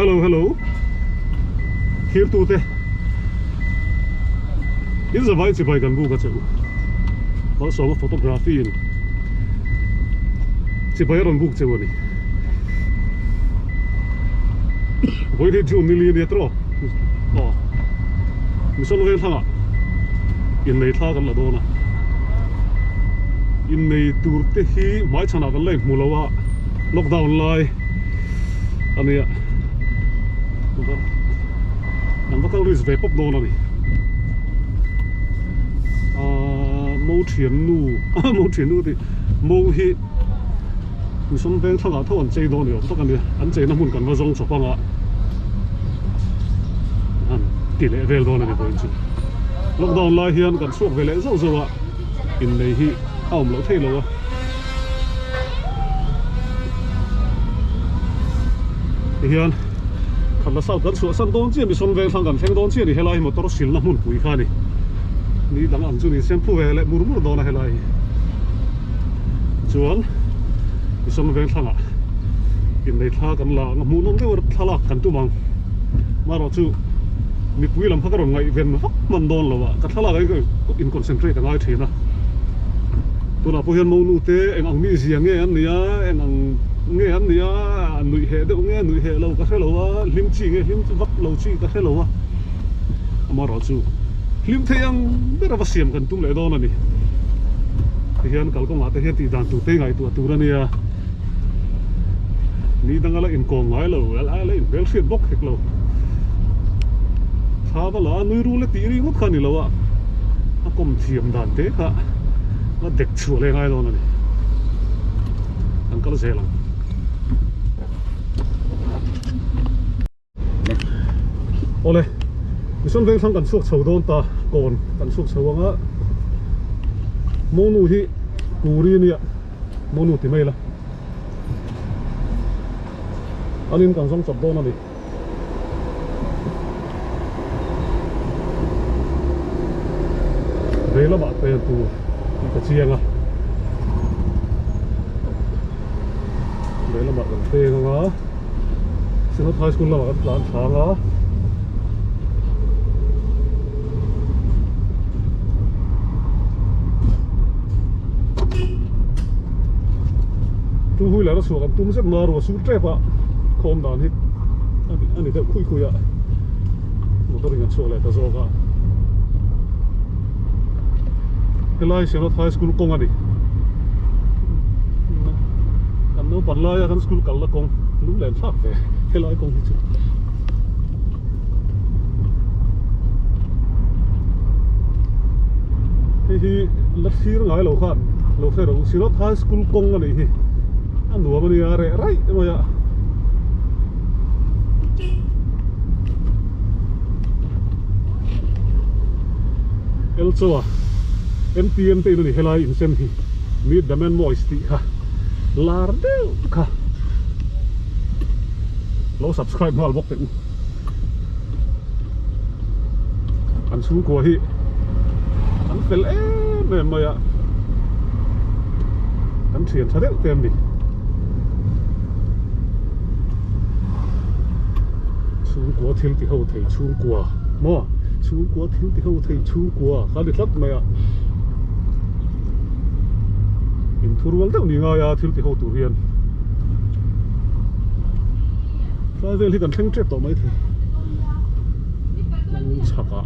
Hello hello Thirtute In zavai chibai kan buk a che u Malsawma photography in chibai a rawn buk cheu a ni Vawiin hi June ni li a nia tawh aw Mission Vengthlang ah innei thla kan la dawn a innei tur te hi hmaichhan ah kan la inhmu lo a lockdown lai a nia an va kal risk ve pawp dawn a ni ahh mo thian nu mo thian nu tih mo hi Mission Vengthlang ah tho an chei dawn ni awm tak a nia an cheina hmun kan va zawng chawp anga an ti leh vel dawn a ni vawiin chu lockdown lai hian kan chhuak ve leh zauh zauh a innei hi a awm loh thei lo a tihian khatla south kan chhuah san dawn chiah Mission Vengthlang kan thleng dawn chiah a ni helai hi motor silna hmunpui kha a ni ni dang ang chu ni siam phu ve leh mur mur dawn a helai hi chuan Mission Vengthlang ah innei thla kan la ang a hmuh nawm deuh a thlalak kan tum ang marawh chu mipui lam kha ka rawn ngaihven vak hman dawn lo a ka thlalak ah hian ka in concentrate a ngai thin a tunah pawh hian monu te eng ang mizia nge an nia eng ang nge an nia nuih heh deuh nge nuih heh lo ka hre lo a hlim chi nge hlim vak lo chi ka hre lo a amarawh chu hlim thei ang ber a va siam kan tum leh dawn a ni tihian kalkawngah te hian tih dan tur te ngaihtuah tur a nia. Ni danga la inkawm ngai lo, a la inhmel hriat bawk hek lo. Thla va la a nui rul e tih ri ngawt kha a ni lo a, a kawm thiam dan te kha a dek chhuah leh ngai dawn a ni. Kan kal zel ang. Awle, Mission Vengthlang kan chhuak chho dawn ta, kawn kan chhuak chho ang a, Monu hi Kuri a nia, Monu ti mai la, an in kan zawng chawp dawn a ni. Vei lamah pen tur tih ka chiang a, vei lamah kan peng ang a. Synod High School lamah kan tlan thlang a. Two wheeler a chhuah kan tum zet mai a ruah sur tep a khawm dan hi a ni deuh khui khui a motor in kan chhuak leh ta zawk a helai Synod High School kawng a ni kan naupan laia kan school kalna kawng lunglen thlak ve helai kawng hi chu. Hei hi la thlir ngai lo khan lo hre rawh u Synod High School kawng a nih hi a nuam a nia reh raih mai a. Elchoa MTM te in a ni helai insem hi Meet the Man Moist tih kha lar deuh kha lo subscribe nghal bawk teh u an chhungkua hi an fel em em mai a kan thian tha deuh te an ni chhungkua thil ti ho thei chhungkua maw chhungkua thil ti ho thei chhungkua kha ni tlat mai a inthurual deuh ni ngai a thil ti ho tur hian tlai vel hi kan thleng tep tawh maithei kawng chhakah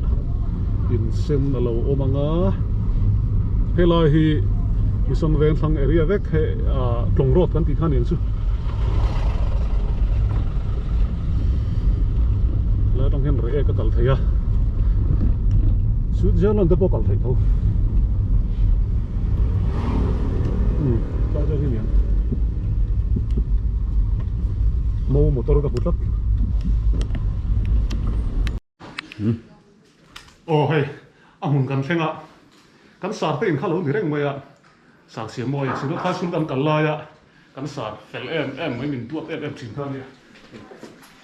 in sen a lo awm ang a helai hi Mission Vengthlang area vek hei ah tlawng road kan tih kha aniang chu helai atang hian reh ek a kal thei a Switzerland te pawh kal theih tho umm tlai vel hi aniang mo motor ka hmu tlat aw hei a hmun kan thleng a kan sar te in kha lo ni reng mai a sar siam mawi a Synod High School kan kal lai a kan sar fel em em mai min duat em em thin kha a nia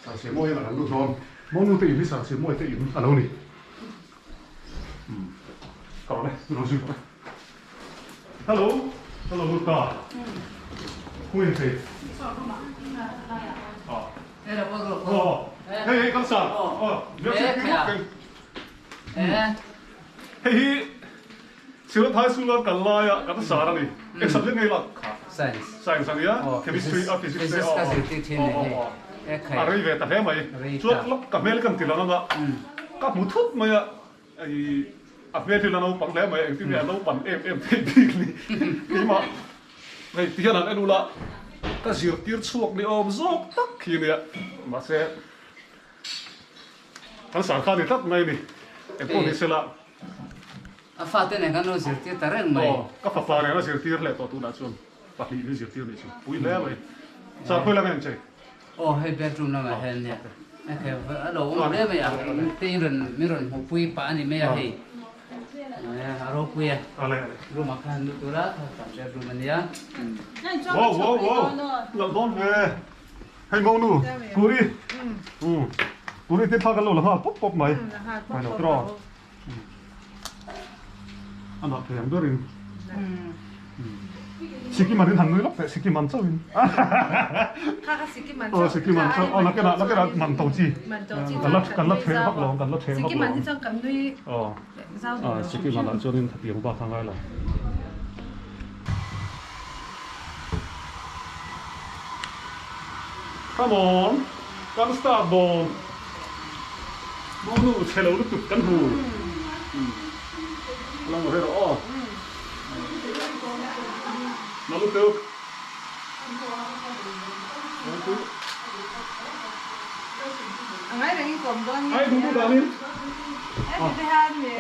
sar siam mawi hian a kan lut dawn monu te in hi sar siam mawi te in a lo ni umm ka rawn e min rawn zui tawh e. Hello hello Luta Hu in thei. Ah. Hei hei kan sar. Hei hi Silat High School a kal laia kan sar a ni. Eng subject nge i lak kha? Science. Science a nia, chemistry a physics te Physics ka zirtir thin a ni hei. A rei ve ta hle mai. Chuan lawk ka hmel kan ti lang anga ka hmu thut mai a, a hmel hi la naupang hle mai a, engtin nge a naupan em em theih bik ni. Keimah hei ti hian han en ula ka zirtir chhuak ni awm zawk tak hi nia. Mahse kan sar kha a ni tlat mai a ni. Engpawh ni sela. A fate nen kan lo zirtir ta reng mai. Aw, ka fapa nen a zirtir leh tawh tunah chuan pahnih min zirtir nih chu. Pui hle mai. Sir, khawi lam em che? Aw, hei bedroom lamah hian nia. Okay, a lo awm hle mai a. Te in rawn min rawn hmuhpui pah a ni mai a hei. A ropui e. Room ah khan lut tur a, kan bedroom a nia. Wow, wow, wow. Loh dawn ve. Hei mawnu, Kuri. Kuri te thla kan lo la nghal pawp pawp mai. Mai lo tiraw. A nah thei ang berin Sikkim an in han nui lawk teh Sikkim an chauhin aw Sikkim an chauh aw nakinah nakinah man to chi kan la kan la ṭheh vak lo ang kan la ṭheh vak lo ang aw ah Sikkim anah chuanin hetiang bak a ngai lo. Come on kan start dawn. Mawnu chhe lo lutuk kan hmu. Lang ve rawh aw. Na lutuk. Angai reng in kawm dawn nge. Ai duh duh danin.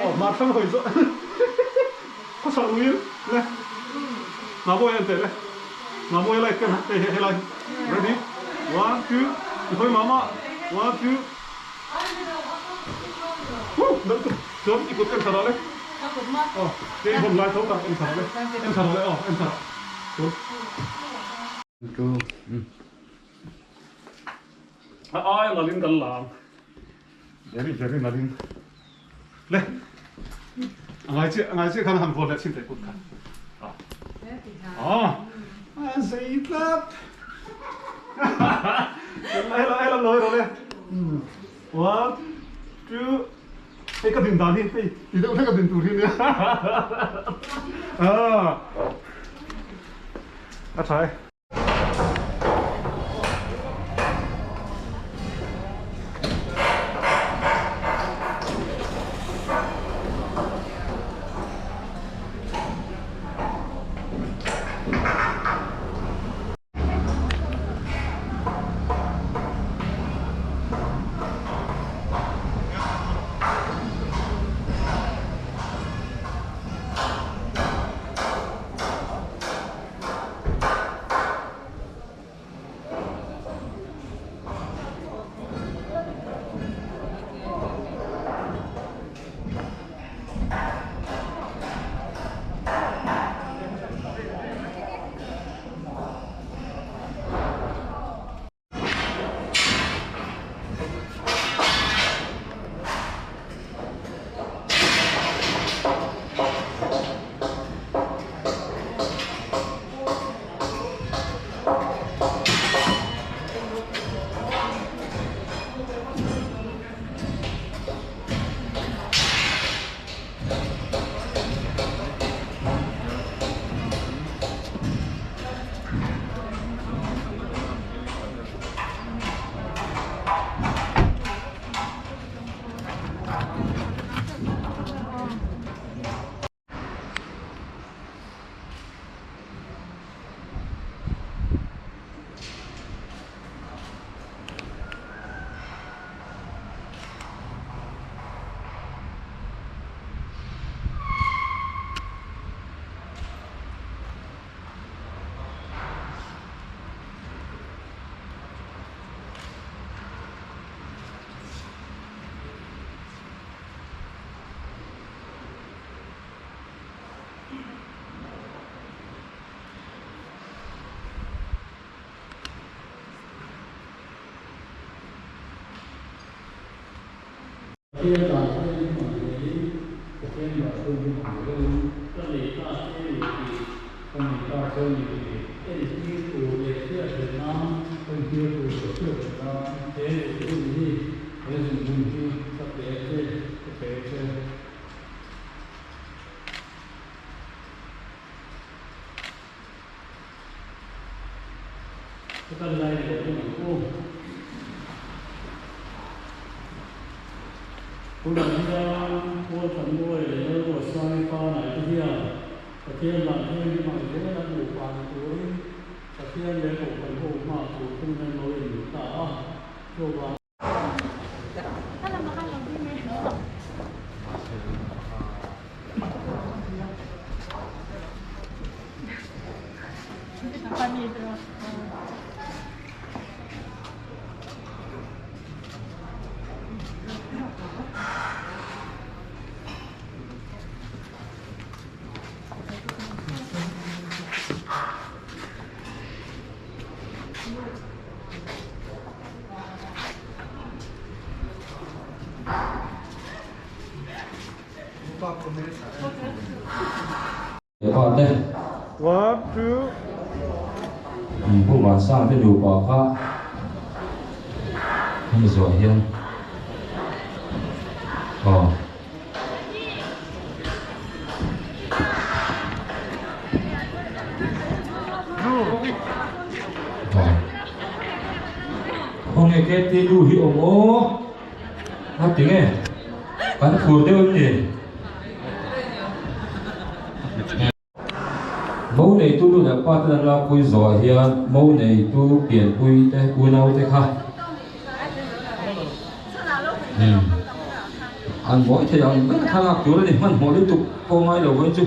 Aw mar thlang hawi zawh. Khawsak luin le. Ngamawi an teh le. Ngamawi light ken hei hei helai. Ready? One two. I hawi mah mah. One two. Woo! Nalh tuk. Chuan i kut en thar ah le. Aw, kei i hawn lai tho ka en thar ah le. En thar ah le aw, en thar ah. Chuan. A aia nalh in kan la ang. Very very nalh in. Le. A ngai chiah, a ngai chiah khan han vuan leh chin teh kut kha. Ah. A zei tlat. Hela hela lawi rawh le. One, two. Hei ka din dan hi, hei ti deuh hlek a din tur hi nia. Ah. A tha e. Pathian dan chhungin hman zelin, Pathian dah chhungin hman zelin. Ka nei ta che ni tih, ka nei ta che ni tih. Entir tur leh hriat theih nan. Entir tur leh hriat. theih nan he hun hi, he zungbun hi ka pe che, ka pe che. Ka kal lai ni lo thung ang u. Tunah hian Paul Thanmuai leh Lalruatsangi pa naite hian Pathian dan thianghlim ang zela nupa ni turin Pathian leh Kohhran ho hma tur thungin an lo inlut ta a, chuvang. One, two. Pu Vansang te nupa kha hemi zawh hian aw. Khawnge KT nu hi awm aw a ti nge kan phur deuh em ni? Mo neitu nu leh pa ten an lakpui zawhah hian mo neitu pianpui te unau te kha an mawi thei ang ber thlalak tur a ni hmanhmawh lutuk pawh ngai lo vawiin chu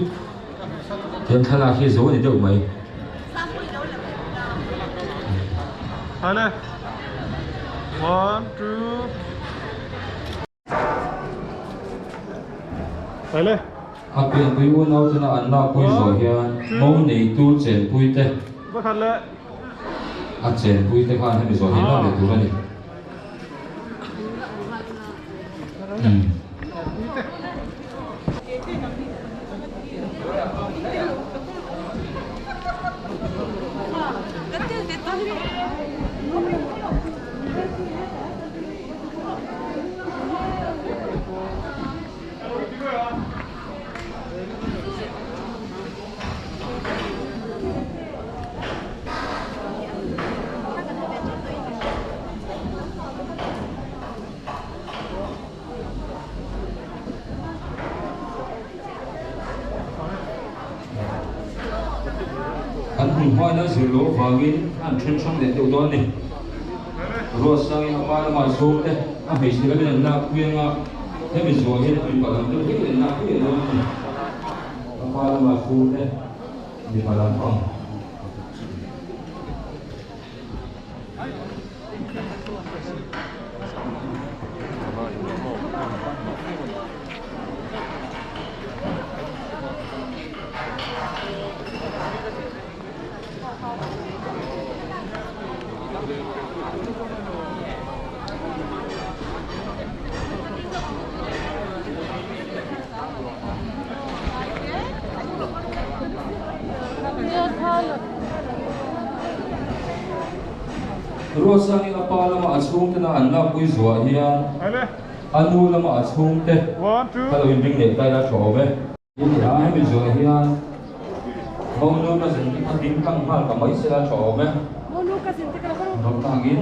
tian thlalak hi zo a ni deuh mai. One, two. Ele. A pianpui unau tena an lakpui zawh hian mo neitu chenpui te a chenpui te khan hemi zawh hi lak leh tur a ni. An hun hmaina zir loh avangin an then hrang leh deuh dawn a ni. Ruatsangin a pa lamah zawng te a hmeichhe lamin an lak pui anga hemi zuah hian a mipa lam deuh hlekin an lak pui leh dawn a ni. A pa lamah chhung te mipa lam pang. Ruatsangin a pa lama a chhungtena an lakpui zuah hian a nu lama a chhungte kha lo inring leh ta ila tha awm e. Ni a, hemi zuah hian Monu ka zin te kha ding tlang nghal ta mai sela tha awm e. Rawh tangin.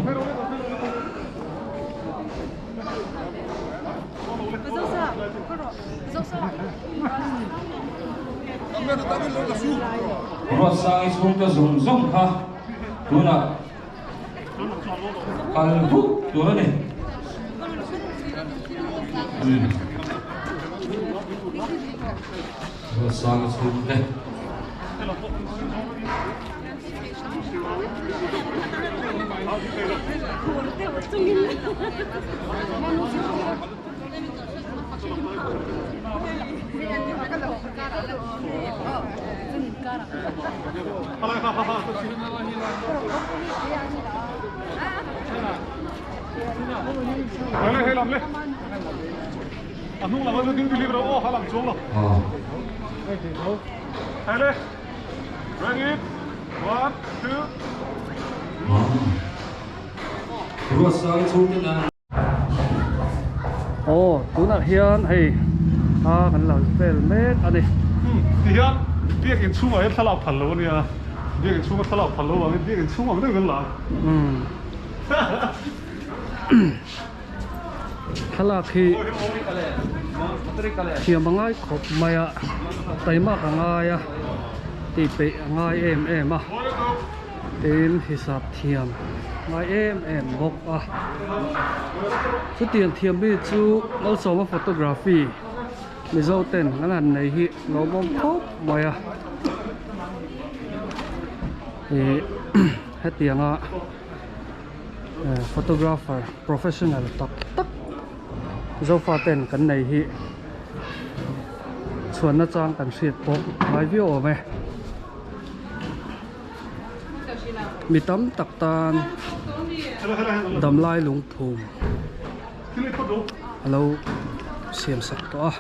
Ruatsangi chhungte zawng zawng kha tunah kal vuk tur a ni. Ruatsangi chhungte. Ruatsangi chhungten an. Aw tunah hian hei thla kan la vel mek a ni. Umm tihian biakinn chhungah hian thlalak phal lo a nia, biakinn chhunga thlalak phal lo vangin biakinn chhung ang deuhin kan la a. Umm thlalak hi thiam a ngai khawp mai a, taimak a ngai a, tih peih a ngai em em a. Tin hisap thiam ngai em em bawk a chutiang thiam mi chu malsawma photography mizo ten an han nei hi lawmawm khawp mai a ih hetianga photographer professional tak tak zofa ten kan nei hi chhuanna chang kan hriat pawh ngai viau awm e. Mi tam tak tan damlai lungphum a lo siam sak tawh a.